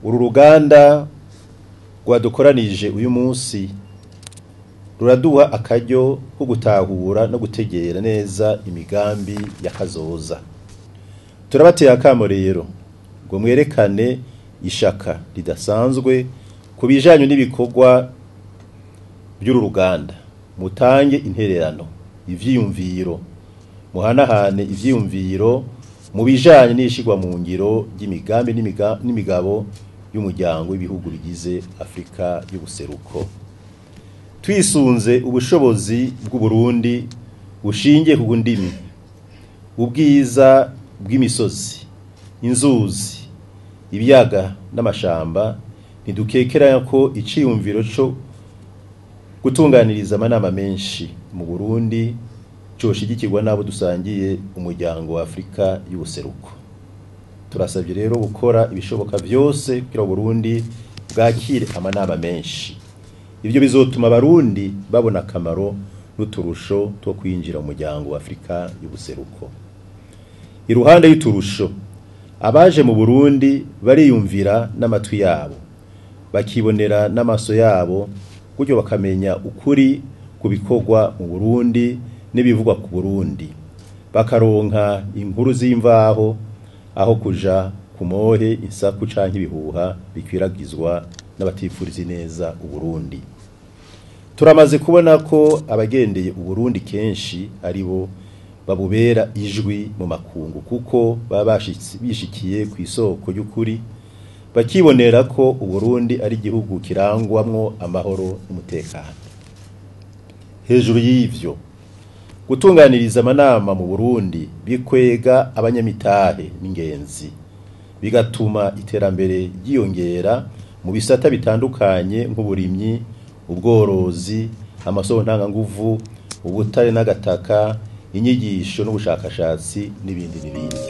Uru ruganda rwadukoranije uyu munsi ruraduha akaryo ko gutahura no gutegera neza imigambi ya kazoza. Turabateye akamo rero ngo mwerekane ishaka ridasanzwe ku bijanye n'ibikorwa by'uru ruganda, mutange intererano, ivyiyumviro, muhanahane ivyiyumviro mu bijanye n'ishirwa mu ngiro ry'imigambi n'imigabo y'umuryango w'ibihugu bigize Afrika y'ubuseruko. Twisunze ubushobozi bw'Uburundi bushingiye ku ndimi, ubwiza bw'imisozi, inzuzi, ibiyaga n'amashamba, ntidukekeranya ko iciyumviro co gutunganiriza amanama menshi mu Burundi coshigikirwa n'abo dusangiye umuryango wa Afrika y'ubuseruko. Turasabye rero gukora ibishoboka vyose kugira Burundi bwakire amanama menshi. Ivyo bizotuma abarundi babona akamaro n'uturusho two kwinjira mu muryango wa Afrika y'ubuseruko. Iruhande y'uturusho, abaje mu Burundi bariyumvira n'amatwi yabo, bakibonera n'amaso yabo, gutyo bakamenya ukuri ku bikorwa mu Burundi n'ibivugwa ku Burundi, bakaronka inkuru z'imvaho aho kuja ku mohe, insaku canke ibihuha bikwiragizwa n'abatifuriza neza Uburundi. Turamaze kubona ko abagendeye Uburundi kenshi ari bo babubera ijwi mu makungu, kuko baba bishikiye ku isoko y'ukuri, bakibonera ko Uburundi ari igihugu kirangwamwo amahoro n'umutekano. Hejuru y'ivyo, gutunganiriza amanama mu Burundi bikwega abanyamitahe n'ingenzi, bigatuma iterambere ryiyongera mu bisata bitandukanye nk'uburimyi, ubworozi, amasoko ntanganguvu, ubutare n'agataka, inyigisho n'ubushakashatsi n'ibindi n'ibindi.